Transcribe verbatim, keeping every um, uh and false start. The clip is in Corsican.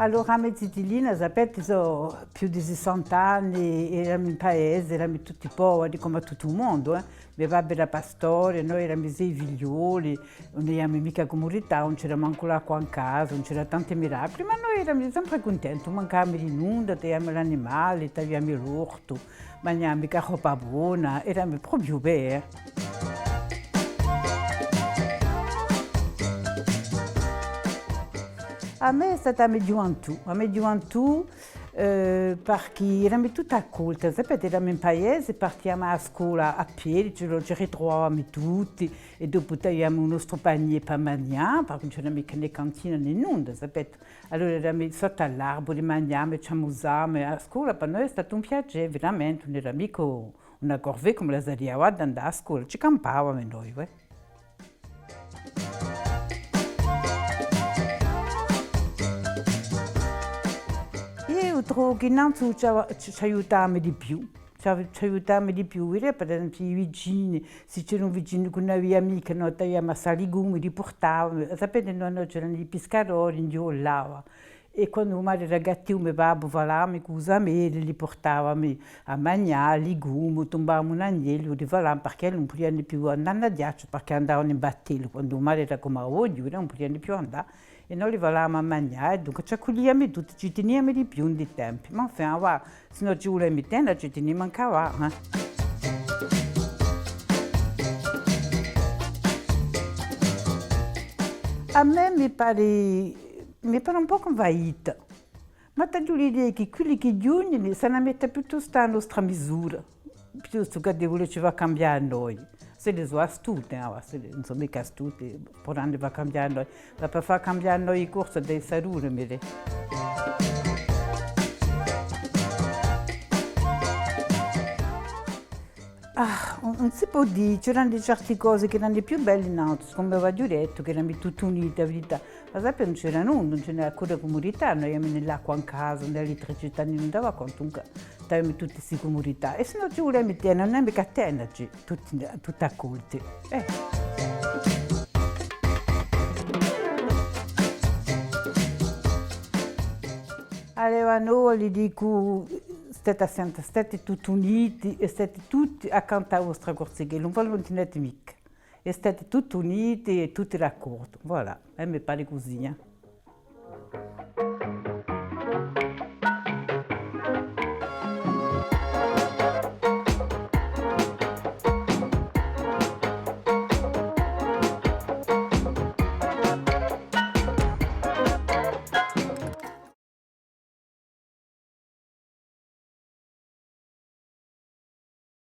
Allora, a me zitellina, sapete, sò più di sessanta anni, eramu in paese, eramu tutti poveri, cum'è tuttu u mondu, eh. Me babbu era pastore, noi eramu sei figlioli, ùn aviamu micca cumudità, ùn c'era mancu l'acqua in casa, ùn c'era tanti miraculi, ma noi eramu sempre cuntenti, ùn mancavamu di nunda, aviamu l'animali, aviamu l'ortu, magnavamu micca robba bona, eramu propiu bè. À mè hè stata a me ghjuventù, a me ghjuventù, eh, parchì eramu tutti accolti, sapete, eramu in paese, partiamu à a scola à piedi, ci, ci ritruvavamu tutti, è dopu aviamu u nostru panier pà magnà, parchì ùn c'era micca nè cantina nè nunda, sapete. Allora eramu sottu à l'arburi, magnavamu, ci amusavamu, è a scola pà noi hè statu un piacè, veramente, ùn era micca una corvée cum'ella saria avà d'andà à a scola, ci campavamu noi, uè. Eiu trovu chì nanzu ci, ci, ci aiutavamu di più. Ci, ci aiutavamu di più, vede, per esempiu, i vicini, s'è c'era un vicinu chì ùn avia micca, noi aviamu assai legumi, li purtavamu. Sapete, noi, noi c'eranu i piscadori, induve lava. È quandu u mare era gattivu, me babbu falava i cusameli, li purtavamu à magnà, legumi, tumbavamu un agnellu, li falavamu, parchì elli ùn pudianu più andà in Aiacciu, parchì andavanu in battellu, quandu u mare era cum'è oghje, ùn pudianu più andà. È noi li falavamu à magnà, è dunque ci accugliamu tutti, ci tiniamu di più in i tempi. Ma enfin, avà, s'è no ci vulemu tena, ci tinimu ancu avà, eh. À mè mi pare, mi pare un pocu invaita. Ma t'aghju l'idea chì quelli chì ghjunghjenu s'anu à metta piuttostu à a nostra misura, piuttostu chè di vuleci fà cambià à noi. S'elli sò astuti, eh, s'elli ùn sò micca astuti, puderanu fà cambià à noi. Ma per fà cambià à noi i Corsi, deve esse duru, mi dì. Ah, ùn, ùn si pò dì, c'eranu certi cosi chì eranu più belli in altu, cum'è v'aghju dettu, chì eramu tutti uniti, a verità. Ma sapete, ùn c'era nunda, ùn c'era ancora cumudità, noi aviamu nè l'acqua in casa, nè l'elettricità, nè nunda, ma quantunque aviamu tutti sti cumudità. È s'è no ci vulemu tena, ùn avemu micca à tenaci, tutti, tutti accolti. Eh. Allora, noi li dicu, state à sente, state tutti uniti è state tutti accantu à a vostra Corsica, ùn v'alluntinate micca. È state tutti uniti è tutti d'accordu. Voilà, è mi pare cusì, eh.